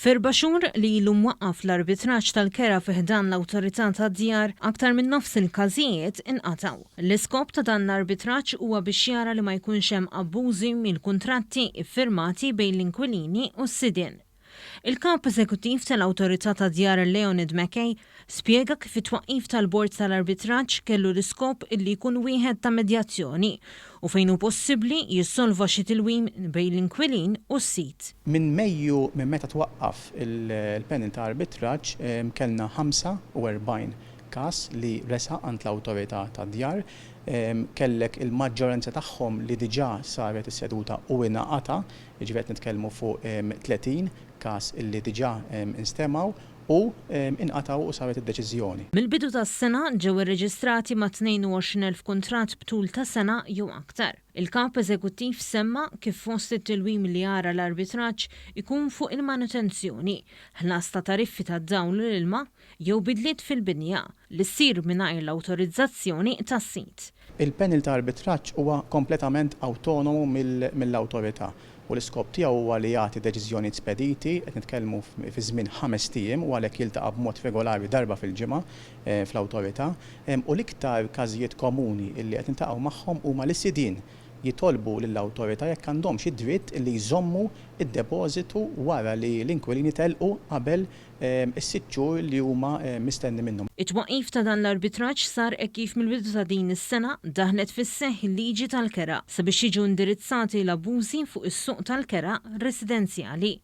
F'erba' xhur li ilu mwaqqaf l-arbitraġġ tal-kera fi ħdan l-Awtorità tad-Djar, aktar minn nofs il-każijiet inqatgħu. L-iskop ta' dan l-arbitraġġ huwa biex jara li ma jkunx hemm abbużi mill-kuntratti iffirmati bejn l-inkwilini u s-sidien. Il-Kap Eżekuttiv tal-Awtorità tad-Djar Leonid McKay spjega kif it-twaqqif tal-Bord tal-Arbitraġġ kellu l-iskop illi jkun wieħed ta' medjazzjoni u fejn hu possibbli jissolva xi tilwim bejn l-inkwilin u s-sid. Minn Mejju minn meta twaqqaf il-panel ta' arbitraġġ kellna 45 każ li resaq għand l-Awtorità tad-Djar. Kellek il-maġġoranza tagħhom li diġà saret is-seduta u ingħaqata, jiġifieri qed nitkellmu fuq 30 każ illi diġà instemgħu u inqatgħu u saret id-deċiżjoni. Mill-bidu tas-sena ġew irreġistrati mat-22,000 kuntratt b'tul ta' sena jew aktar. Il-Kap Eżekuttiv semma kif fost it-tilwim li jara l-arbitraġġ ikun fuq il-manutenzjoni, ħlas ta' tariffi tad-dawl u l-ilma, jew bidliet fil-binja, li ssir mingħajr l-awtorizzazzjoni tas-sid. Il-panel ta' arbitraġġ huwa kompletament awtonomu mill-awtorità u l-iskop tiegħu huwa li jagħti deċiżjonijiet spediti, qed nitkellmu fi żmien ħamest ijiem u għalhekk jiltaqa' b'mod regolari darba fil-ġimgħa fl-awtorità. U l-iktar każijiet komuni li qed niltaqgħu magħhom huma li sidien jitolbu lill-awtorità jekk għandhomx id-dritt li jżommu d-depożitu wara li l-inkwilini telqu qabel is-sitt xhur li huma mistenni minnhom. It-twaqqif ta' dan l-arbitraġġ sar hekk kif mill-bidu ta' din is-sena daħlet fis-seħħ il-liġi tal-kera sabiex jiġu indirizzati l-abbużi fuq is-suq tal-kera residenzjali.